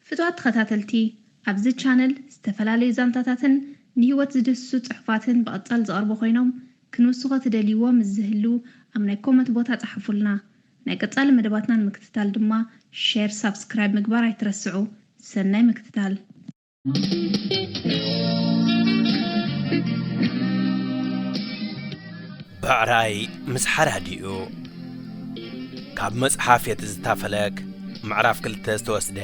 ፍትዋት ተኸታተልቲ፣ ኣብዚ ቻነል ዝተፈላለዩ ዛንታታትን ንህይወት ዝድህስሱ ጽሑፋትን ብቐጻል ዝቐርቡ ኮይኖም፣ ክንውስኾ ትደልይዎ ምስ ዝህሉ ኣብ ናይ ኮመንት ቦታ ጸሓፉልና። ናይ ቀጻሊ መደባትና ንምክትታል ድማ ሼር፣ ሳብስክራይብ ምግባር ኣይትረስዑ። ሰናይ ምክትታል። ብዕራይ ምስ ሓራዲኡ። ካብ መጽሓፍ የትዝታ ፈለክ ምዕራፍ ክልተ ዝተወስደ፣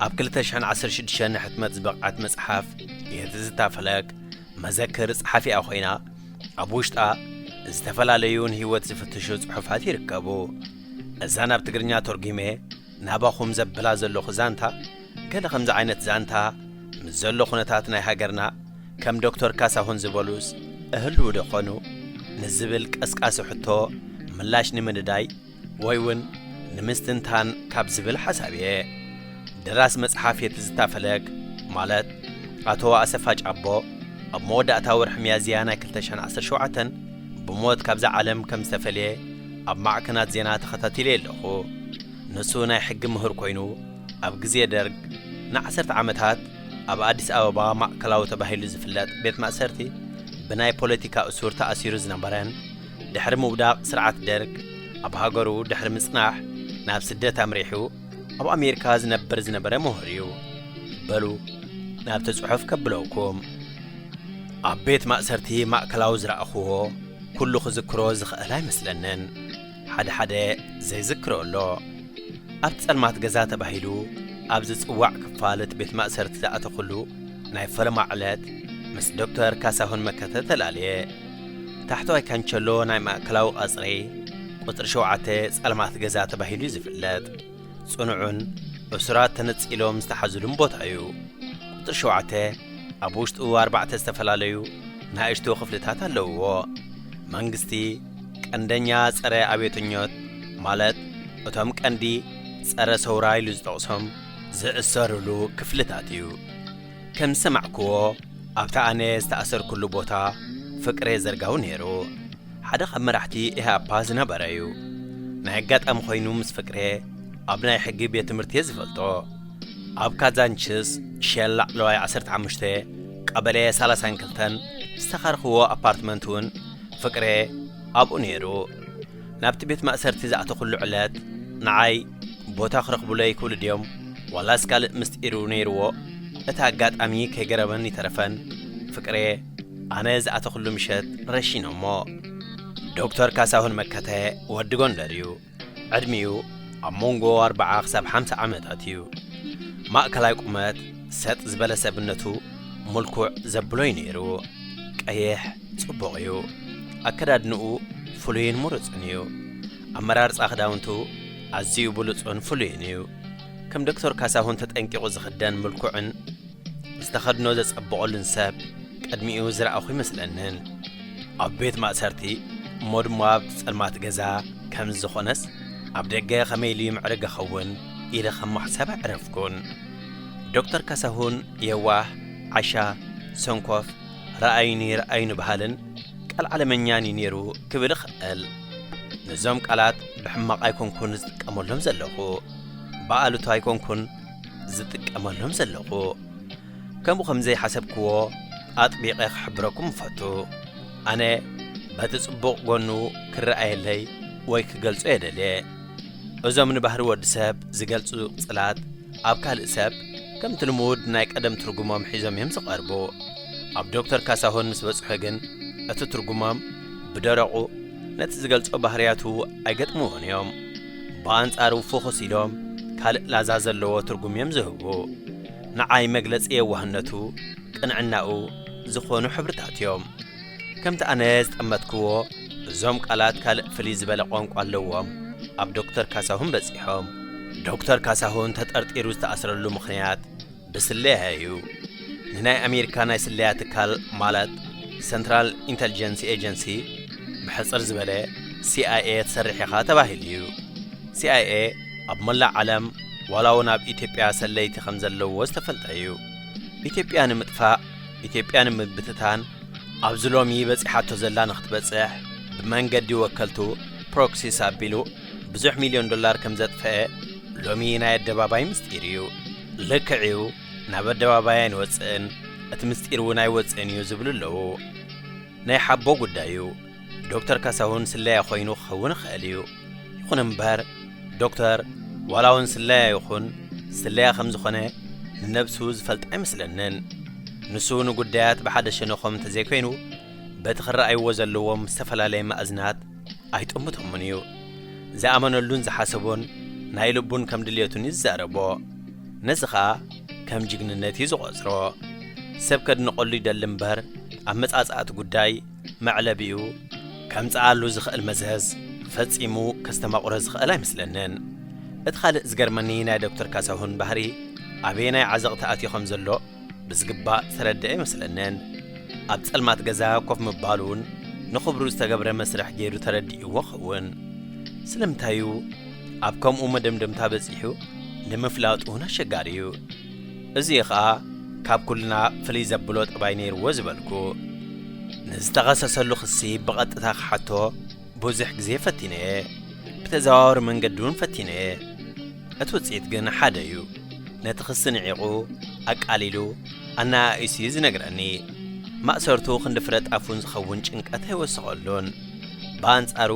ኣብ ክልተ ሽሕን ዓሰርተ ሽዱሽተን ንሕትመት ዝበቕዐት መጽሓፍ የትዝታ ፈለክ መዘክር ጸሓፊኣ ኮይና፣ ኣብ ውሽጣ ዝተፈላለዩ ንህይወት ዝፍትሹ ጽሑፋት ይርከቡ። እዛ ናብ ትግርኛ ተርጒመ ናባኹም ዘብላ ዘለኹ ዛንታ፣ ገለ ከምዚ ዓይነት ዛንታ ምስ ዘሎ ኩነታት ናይ ሃገርና፣ ከም ዶክተር ካሳሁን ዝበሉስ እህልዉ ዶ ኾኑ ንዝብል ቀስቃሲ ሕቶ ምላሽ ንምንዳይ ወይ እውን ንምስትንታን ካብ ዝብል ሓሳብ እየ። ደራሲ መጽሓፍ የትዝታ ፈለክ ማለት ኣቶ ኣሰፋ ጫቦ፣ ኣብ መወዳእታ ወርሒ ሚያዝያ ናይ ክልተ ሽሕን ዓሰርተ ሸውዓተን ብሞት ካብዛ ዓለም ከም ዝተፈልየ ኣብ ማዕከናት ዜና ተኸታቲለ ኣለኹ። ንሱ ናይ ሕጊ ምሁር ኮይኑ፣ ኣብ ግዜ ደርግ ንዓሰርተ ዓመታት ኣብ ኣዲስ ኣበባ ማእከላዊ ተባሂሉ ዝፍለጥ ቤት ማእሰርቲ ብናይ ፖለቲካ እሱር ተኣሲሩ ዝነበረን፣ ድሕሪ ምውዳቕ ስርዓት ደርግ ኣብ ሃገሩ ድሕሪ ምጽናሕ ናብ ስደት ኣምሪሑ ኣብ ኣሜሪካ ዝነብር ዝነበረ ምሁር እዩ። በሉ ናብቲ ጽሑፍ ከብለውኩም። ኣብ ቤት ማእሰርቲ ማእከላዊ ዝረኣኹዎ ኩሉ ክዝክሮ ዝኽእል ኣይመስለንን። ሓደ ሓደ ዘይዝክሮ ኣሎ። ኣብ ጸልማት ገዛ ተባሂሉ ኣብ ዝጽዋዕ ክፋል እቲ ቤት ማእሰርቲ ዝኣተኹሉ ናይ ፈለማ ዕለት ምስ ዶክተር ካሳሁን መከተ ተላልየ። ታሕተዋይ ካንቸሎ ናይ ማእከላዊ ቀጽሪ ቁጽሪ ሸውዓተ ጸልማት ገዛ ተባሂሉ እዩ ዝፍለጥ። ጽኑዑን እሱራት ተነጺሎም ዝተሓዙሉን ቦታ እዩ። ቁጽሪ ሸውዓተ ኣብ ውሽጡ ኣርባዕተ ዝተፈላለዩ ንኣሽቱ ክፍልታት ኣለውዎ። መንግስቲ ቀንደኛ ጸረ ኣብዮተኞት ማለት እቶም ቀንዲ ጸረ ሰውራ ኢሉ ዝጠቕሶም ዝእሰሩሉ ክፍልታት እዩ። ከም ዝሰማዕክዎ ኣብቲ ኣነ ዝተኣሰርኩሉ ቦታ ፍቅሬ ዘርጋው ነይሩ። ሓደ ካብ መራሕቲ ኢህኣፓ ዝነበረ እዩ። ናይ ኣጋጣሚ ኮይኑ ምስ ፍቅሬ ኣብ ናይ ሕጊ ቤት ትምህርቲ እየ ዝፈልጦ። ኣብ ካዛንችስ ሼል ላዕለዋይ ዓሰርተ ሓሙሽተ ቀበሌ ሰላሳን ክልተን ዝተኻርኽዎ ኣፓርትመንት እውን ፍቅሬ ኣብኡ ነይሩ። ናብቲ ቤት ማእሰርቲ ዝኣተኹሉ ዕለት ንዓይ ቦታ ክረኽቡለይ ክብሉ ድዮም ዋላስ ካልእ ምስጢሩ ነይርዎ፣ እቲ ኣጋጣሚ ከይገረመን ይተረፈን ፍቅሬ ኣነ ዝኣተኹሉ ምሸት ረሺኖሞ። ዶክተር ካሳሁን መከተ ወዲ ጎንደር እዩ። ዕድሚኡ ኣብ መንጎ ኣርብዓ ክሳብ ሓምሳ ዓመታት እዩ። ማእከላይ ቁመት፣ ሰጥ ዝበለ ሰብነቱ፣ ምልኩዕ ዘብሎ እዩ ነይሩ። ቀይሕ፣ ጽቡቕ እዩ። ኣከዳድንኡ ፍሉይን ምሩጽን እዩ። ኣመራርጻ ክዳውንቱ ኣዝዩ ብሉጹን ፍሉይን እዩ። ከም ዶክተር ካሳሁን ተጠንቂቑ ዝኽደን ምልኩዕን ዝተኸድኖ ዘጸብቐሉን ሰብ ቅድሚኡ ዝረኣኹ ይመስለንን። ኣብ ቤት ማእሰርቲ እሞ ድማ ኣብቲ ጸልማት ገዛ ከም ዝኾነስ ኣብ ደገ ከመይ ኢሉ ይምዕርግ ይኸውን ኢለ ከም ማሕሰብ ኣዕረፍኩን። ዶክተር ካሳሁን የዋህ፣ ዓሻ፣ ሰንኮፍ፣ ረኣዩኒ ረኣዩኒ በሃልን ቃል ዓለመኛን እዩ ነይሩ ክብል እኽእል። ነዞም ቃላት ብሕማቕ ኣይኮንኩን ዝጥቀመሎም ዘለኹ፣ ብኣሉታ ኣይኮንኩን ዝጥቀመሎም ዘለኹ። ከምኡ ከም ዘይሓሰብክዎ ኣጥቢቐ ክሕብረኩም እፈቱ። ኣነ በቲ ጽቡቕ ጎኑ ክረኣየለይ ወይ ክገልጾ እየ ደልየ። እዞም ንባህሪ ወዲ ሰብ ዝገልጹ ቅጽላት ኣብ ካልእ ሰብ ከምቲ ልሙድ ናይ ቀደም ትርጉሞም ሒዞም እዮም ዝቐርቡ። ኣብ ዶክተር ካሳሁን ምስ በጽሑ ግን እቲ ትርጉሞም ብደረቑ ነቲ ዝገልጾ ባህርያቱ ኣይገጥምዎን እዮም። ብኣንጻሩ ፍኹስ ኢሎም ካልእ ላዛ ዘለዎ ትርጉም እዮም ዝህቡ። ንዓይ መግለጺ የዋህነቱ፣ ቅንዕናኡ ዝኾኑ ሕብርታት እዮም። ከምቲ ኣነ ዝጠመትክዎ እዞም ቃላት ካልእ ፍልይ ዝበለ ቋንቋ ኣለዎም። ኣብ ዶክተር ካሳሁን በጺሖም። ዶክተር ካሳሁን ተጠርጢሩ ዝተኣስረሉ ምኽንያት ብስለያ እዩ። ንናይ ኣሜሪካ ናይ ስለያ ትካል ማለት ሰንትራል ኢንተልጀንስ ኤጀንሲ ብሕጽር ዝበለ ሲኣይኤ ትሰርሕ ኢኻ ተባሂሉ እዩ። ሲኣይኤ ኣብ መላእ ዓለም ዋላ እውን ኣብ ኢትዮጵያ ሰለይቲ ከም ዘለዎ ዝተፈልጠ እዩ። ኢትዮጵያ ንምጥፋእ፣ ኢትዮጵያ ንምብትታን፣ ኣብዚ ሎሚ በጺሓቶ ዘላ ንኽትበጽሕ ብመንገዲ ወከልቱ ፕሮክሲስ ኣቢሉ ብዙሕ ሚልዮን ዶላር ከም ዘጥፈአ ሎሚ ናይ ኣደባባይ ምስጢር እዩ። ልክዕ እዩ፣ ናብ ኣደባባይ ኣይንወፅእን፣ እቲ ምስጢር እውን ኣይወፅእን እዩ ዝብሉ ኣለዉ። ናይ ሓቦ ጉዳይ እዩ። ዶክተር ካሳሁን ስለያ ኮይኑ ክኸውን ይኽእል እዩ። ይኹን እምበር ዶክተር ዋላ እውን ስለያ ይኹን ስለያ ከም ዝኾነ ንነብሱ ዝፈልጥ ኣይመስለንን። ንሱ ንጉዳያት ብሓደ ሸነኾም እንተዘይኮይኑ በቲ ክረኣይዎ ዘለዎም ዝተፈላለየ መኣዝናት ኣይጥምቶምን እዩ። ዝኣመነሉን ዝሓሰቦን ናይ ልቡን ከም ድልየቱን እዩ ዝዛረቦ። ነዚ ኸኣ ከም ጅግንነት እዩ ዝቖጽሮ። ሰብ ከድንቐሉ ይደሊ እምበር ኣመጻጽኣቲ ጉዳይ መዕለቢኡ ከምጽኣሉ ዝኽእል መዘዝ ፈጺሙ ከስተማቑሮ ዝኽእል ኣይመስለንን። እቲ ካልእ ዝገርመኒ ናይ ዶክተር ካሳሁን ባህሪ ኣበየናይ ዓዘቕቲ ኣትዩ ከም ዘሎ ብዝግባእ ዝተረድአ ኣይመስለንን። ኣብ ጸልማት ገዛ ኮፍ ምባል እውን ንኽብሩ ዝተገብረ መስርሕ ገይሩ ተረዲእዎ ኸውን። ስለምንታይ እዩ ኣብ ከምኡ መደምደምታ በጺሑ ንምፍላጥ እውን ኣሸጋሪ እዩ። እዚ ኸኣ ካብ ኩልና ፍልይ ዘብሎ ጠባይ ነይርዎ ዝበልኩ። ንዝተኸሰሰሉ ክሲ ብቐጥታ ክሓቶ ብዙሕ ግዜ ፈቲነ እየ። ብተዘዋዋሪ መንገዲ እውን ፈቲነ እየ። እቲ ውጽኢት ግን ሓደ እዩ። ነቲ ክሲ ንዒቑ፣ ኣቃሊሉ፣ ኣነኣኢሱ እዩ ዝነግረኒ። ማእሰርቱ ክንዲ ፍረ ጣፉን ዝኸውን ጭንቀት ኣይወሰኸሉን። ብኣንጻሩ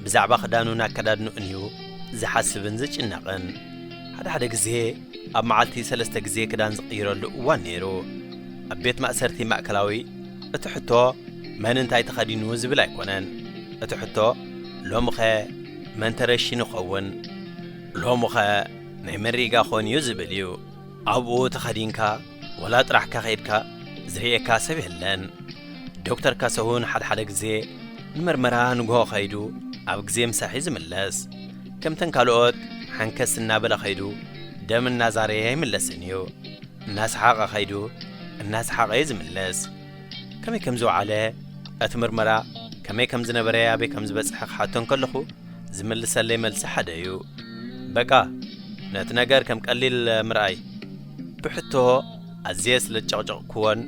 ብዛዕባ ክዳኑን ኣከዳድንኡን እዩ ዝሓስብን ዝጭነቕን። ሓደ ሓደ ግዜ ኣብ መዓልቲ ሰለስተ ግዜ ክዳን ዝቕይረሉ እዋን ነይሩ። ኣብ ቤት ማእሰርቲ ማእከላዊ እቲ ሕቶ መን እንታይ ተኸዲኑ ዝብል ኣይኮነን። እቲ ሕቶ ሎምኸ መን ተረሺኑ ኸውን? ሎምኸ ናይ መሪጋ ኾን እዩ ዝብል እዩ። ኣብኡ ተኸዲንካ ወላ ጥራሕካ ኸይድካ ዝርእየካ ሰብ የለን። ዶክተር ካሳሁን ሓድሓደ ግዜ ንመርመራ ንግሆ ኸይዱ ኣብ ግዜ ምሳሕ እዩ ዝምለስ። ከምተን ካልኦት ሓንከስ እናበለ ኸይዱ ደም እናዛረየ ኣይምለስን እዩ። እናሰሓቐ ኸይዱ እናሰሓቐ እዩ ዝምለስ። ከመይ ከም ዝወዓለ፣ እቲ ምርመራ ከመይ ከም ዝነበረ፣ ኣበይ ከም ዝበጽሐ ክሓቶ እንከለኹ ዝምልሰለይ መልሲ ሓደ እዩ። በቃ ነቲ ነገር ከም ቀሊል ምርኣይ። ብሕቶ ኣዝየ ስለ ጨቕጨቕክዎን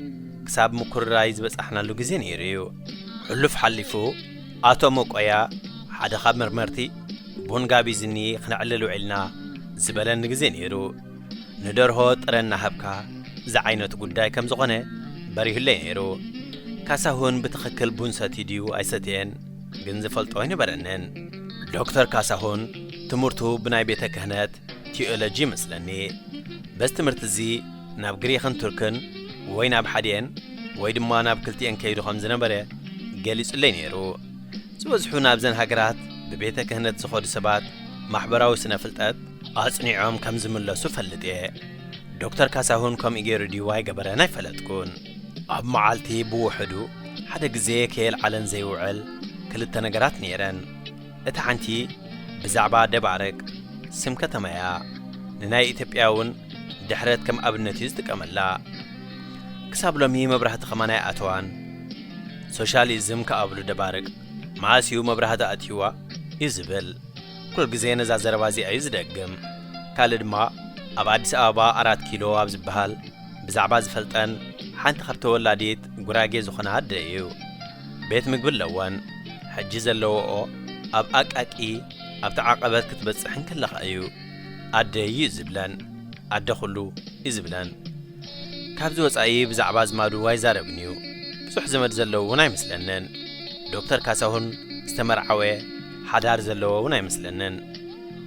ክሳብ ምኩርራይ ዝበጻሕናሉ ግዜ ነይሩ እዩ። ሕሉፍ ሓሊፉ ኣቶ መቆያ ሓደ ካብ መርመርቲ ቡን ጋቢዝኒ ክነዕልል ውዒልና ዝበለኒ ግዜ ነይሩ። ንደርሆ ጥረ እናሃብካ ዝዓይነቱ ጉዳይ ከም ዝኾነ በሪሁለይ ነይሩ። ካሳሁን ብትኽክል ቡን ሰትዩ ድዩ ኣይሰትየን ግን ዝፈልጦ ኣይነበረንን። ዶክተር ካሳሁን ትምህርቱ ብናይ ቤተ ክህነት ቲኦሎጂ ይመስለኒ። በዚ ትምህርቲ እዚ ናብ ግሪኽን ቱርክን ወይ ናብ ሓዲኤን ወይ ድማ ናብ ክልቲኤን ከይዱ ከም ዝነበረ ገሊጹለይ ነይሩ። ዝበዝሑ ናብዘን ሃገራት ብቤተ ክህነት ዝኸዱ ሰባት ማሕበራዊ ስነ ፍልጠት ኣጽኒዖም ከም ዝምለሱ እፈልጥ እየ። ዶክተር ካሳሁን ከምኡ ገይሩ ድዩ ኣይገበረን ኣይፈለጥኩን። ኣብ መዓልቲ ብውሕዱ ሓደ ግዜ ከየልዓለን ዘይውዕል ክልተ ነገራት ነይረን። እታ ሓንቲ ብዛዕባ ደባርቅ ስም ከተማ እያ። ንናይ ኢትዮጵያ እውን ድሕረት ከም ኣብነት እዩ ዝጥቀመላ። ክሳብ ሎሚ መብራህቲ ከማን ኣይኣተዋን። ሶሻሊዝም ክኣብሉ ደባርቅ መኣስ እዩ መብራህቲ ኣእትይዋ እዩ ዝብል። ኩሉ ግዜ ነዛ ዘረባ እዚኣ እዩ ዝደግም። ካልእ ድማ ኣብ ኣዲስ ኣበባ ኣራት ኪሎ ኣብ ዝበሃል ብዛዕባ ዝፈልጠን ሓንቲ ካብ ተወላዲት ጉራጌ ዝኾና ኣደ እዩ። ቤት ምግቢ ኣለወን። ሕጂ ዘለዎኦ ኣብ ኣቃቂ ኣብቲ ዓቐበት ክትበጽሕ እንከለኻ እዩ ኣደ እዩ ዝብለን። ኣደ ኩሉ እዩ ዝብለን። ካብዚ ወጻኢ ብዛዕባ ኣዝማዱ ኣይዛረብን እዩ። ብዙሕ ዘመድ ዘለዎ እውን ኣይመስለንን። ዶክተር ካሳሁን ዝተመርዓወ ሓዳር ዘለዎ እውን ኣይመስለንን።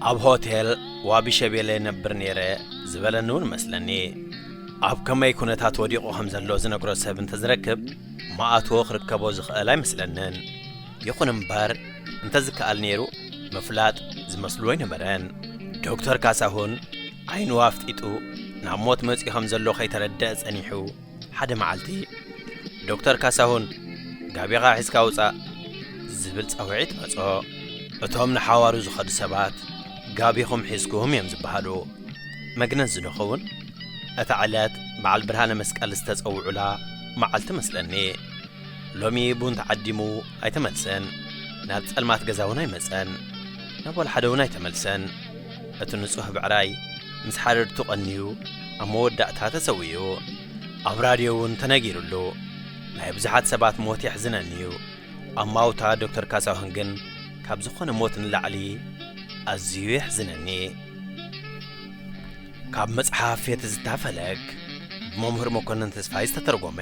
ኣብ ሆቴል ዋቢ ሸቤለ ነብር ነይረ ዝበለኒ እውን መስለኒ። ኣብ ከመይ ኩነታት ወዲቑ ከም ዘሎ ዝነግሮ ሰብ እንተዝረክብ መኣትዎ ክርከቦ ዝኽእል ኣይመስለንን። ይኹን እምበር እንተዝከኣል ነይሩ ምፍላጥ ዝመስሉ ኣይነበረን። ዶክተር ካሳሁን ዓይኑ ኣፍጢጡ ናብ ሞት መጺኡ ከም ዘሎ ከይተረደአ ጸኒሑ ሓደ መዓልቲ ዶክተር ካሳሁን ጋቢኻ ሒዝካ ውጻእ ዝብል ጻውዒት መጾ። እቶም ንሓዋሩ ዝኸዱ ሰባት ጋቢኹም ሒዝኩም እዮም ዝበሃሉ። መግነዝ ዝንኸውን እታ ዕለት በዓል ብርሃነ መስቀል ዝተጸውዑላ መዓልቲ መስለኒ። ሎሚ ቡን ተዓዲሙ ኣይተመልሰን። ናብ ጸልማት ገዛ እውን ኣይመጸን። ናብ ወላ ሓደ እውን ኣይተመልሰን። እቲ ንጹህ ብዕራይ ምስ ሓረድቱ ቀንዩ ኣብ መወዳእታ ተሰዊኡ። ኣብ ራድዮ እውን ተነጊሩሉ። ናይ ብዙሓት ሰባት ሞት የሕዝነኒ እዩ። ኣማውታ ዶክተር ካሳሁን ግን ካብ ዝኾነ ሞት ንላዕሊ ኣዝዩ የሕዝነኒ። ካብ መጽሓፍ የትዝታ ፈለግ ብመምህር መኮንን ተስፋይ ዝተተርጎመ።